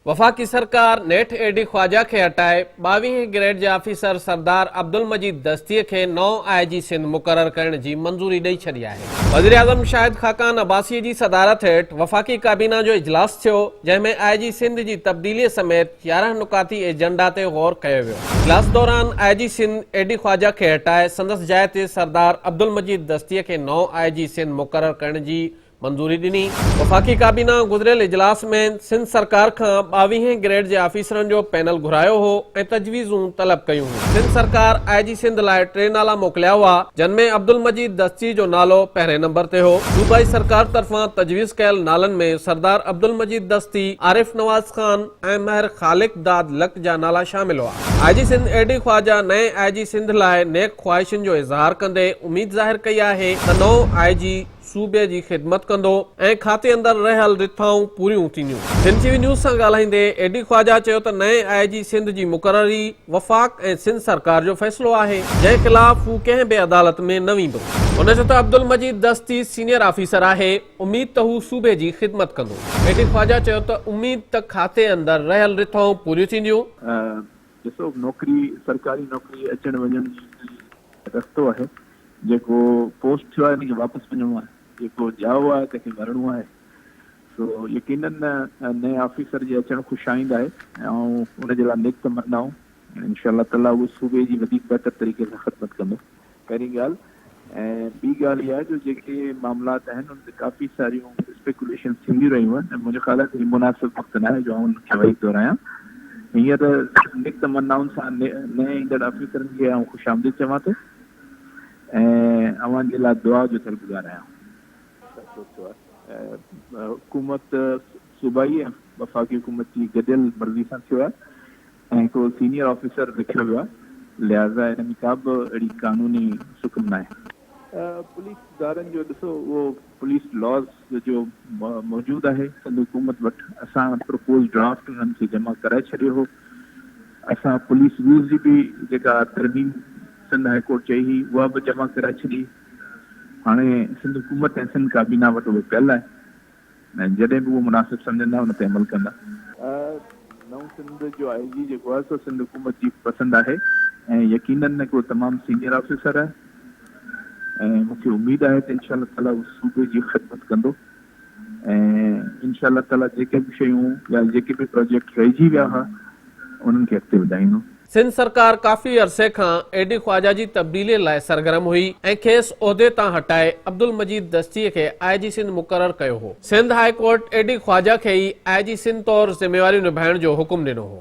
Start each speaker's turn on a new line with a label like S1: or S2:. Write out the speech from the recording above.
S1: وفاقي سرڪار نيٺ اي ڊي خواجه کي هٽائي ٻاويهين گريڊ جي آفيسر سردار عبدالمجيد دستيء کي نئون آء جي سنڌ مقرر ڪرڻ جي منظوري ڏئي ڇڏي آهي. وزيراعظم شاهد خاقان عباسيء جي صدارت هيٺ وفاقي ڪابينا جو اجلاس ٿيو، جنهن ۾ آء جي سنڌ جي تبديليء سميت 11 نڪاتي ايجنڊا تي غور ڪيو ويو. اجلاس دوران I G Sindh A D Khawaja کي هٽائي سندس جاء تي سردار عبدالمجيد دستيء کي نئون آء جي سنڌ مقرر ڪرڻ جي منظوري ڏني. وفاقي ڪابينا گذريل اجلاس ۾ سنڌ سرڪار کان ٻاويهين گريڊ جي آفيسرن جو پينل گهرايو هو ۽ تجويزون طلب ڪيون هيون. سنڌ سرڪار آء جي سنڌ لاء ٽي نالا موڪليا هئا، جن ۾ عبدالمجيد دستي جو نالو پهرين نمبر تي هو. صوبائي سرڪار طرفان تجويز ڪيل نالن ۾ سردار عبدالمجيد دستي، عارف نواز خان ۽ مهر خالق داد لڪ جا نالا شامل هئا. I G Sindh A D Khawaja نئين آء جي سنڌ لاء نيڪ خواهشن جو اظهار ڪندي اميد ظاهر ڪئي آهي ته نئون آء جي صوبي جي خدمت ڪندو ۽ کاتي اندر رهيل رٿائون پوريون ٿينديون. سنڌ ٽي وي نيوز سان ڳالهائيندي اي ڊي خواجه چيو ته نئين آء جي سنڌ جي مقرري وفاق ۽ سنڌ سرڪار جو فيصلو آهي، جنهن خلاف هو ڪنهن به عدالت ۾ نه ويندو. هن چيو ته عبدالمجيد دستي سينيئر آفيسر آهي، اميد ته هو صوبي جي خدمت ڪندو. اي ڊي خواجه چيو ته اميد ته کاتي اندر رهيل رٿائون پوريون ٿينديون.
S2: ڏسو نوڪري سرڪاري نوڪري اچڻ وڃڻ جي رستو آهي. جيڪو پوسٽ ٿيو آهي ان کي واپس وڃڻو آهي، جيڪو ڄائو آهي تنهن کي مرڻو آهي، سو يقينن نئين آفيسر جي اچڻ خوش آئند آهي ۽ ان جي لاء نيڪ تمنائون انشاء الله تعاليٰ اهو صوبي جي وڌيڪ بهتر طريقي سان خدمت ڪندو. پهرين ڳالهه ۽ ٻي ڳالهه اها آهي جو جيڪي معاملات آهن ان تي ڪافي ساريون اسپيڪوليشنز ٿينديون رهيون آهن ۽ منهنجو خيال آهي ته هي مناسب وقت ناهي جو آئون انهن کي وري دهرايان. هينئر نيڪ تمنائن سان نئين ايندڙ آفيسرن کي آئون خوش آمديد چوان ٿو. ۽ اوهان جي لاء دعا جو طلبگار آهيان. فيصلو ٿيو آهي. حڪومت صوبائي ۽ وفاقي حڪومت جي گڏيل مرضي سان ٿيو آهي ۽ هڪڙو سينيئر آفيسر رکيو ويو آهي لهٰذا ان ۾ ڪا به اهڙي قانوني سقم ناهي. پوليس ادارن جو ڏسو اهو پوليس لاز جو موجود آهي سنڌ حڪومت وٽ اسان پروپوز ڊرافٽ انهن کي جمع ڪرائي ڇڏيو هو. اسان پوليس رولز جي به جيڪا ترميم سنڌ هاء ڪورٽ چئي هئي اها به جمع ڪرائي ڇڏي. هاڻي سنڌ حڪومت ۽ سنڌ ڪابينا وٽ اهو پيل آهي ۽ جڏهن به اهو مناسب سمجهندا ان تي عمل ڪندا. نئون سنڌ جو آء جي جيڪو آهي سو سنڌ حڪومت جي پسند آهي ۽ يقينن هڪڙو تمام سينيئر آفيسر آهي ۽ مون کي اميد آهي ته انشاء الله تعاليٰ هو صوبي جي خدمت ڪندو. ۽ انشاء الله تعاليٰ جيڪي به شيون يا جيڪي به پراجيڪٽ رهجي ويا هئا انهن کي اڳتي وڌائيندو.
S1: سنڌ سرڪار ڪافي عرصي کان اي ڊي خواجه جي تبديلي لاء سرگرم هئي ۽ کيس عهدي تان هٽائي عبدالمجيد دستيء کي آء جي سنڌ مقرر ڪيو هو. Sindh high court A D Khawaja کي ئي آء جي سنڌ طور ذميواريون نڀائڻ جو حڪم ڏنو هو.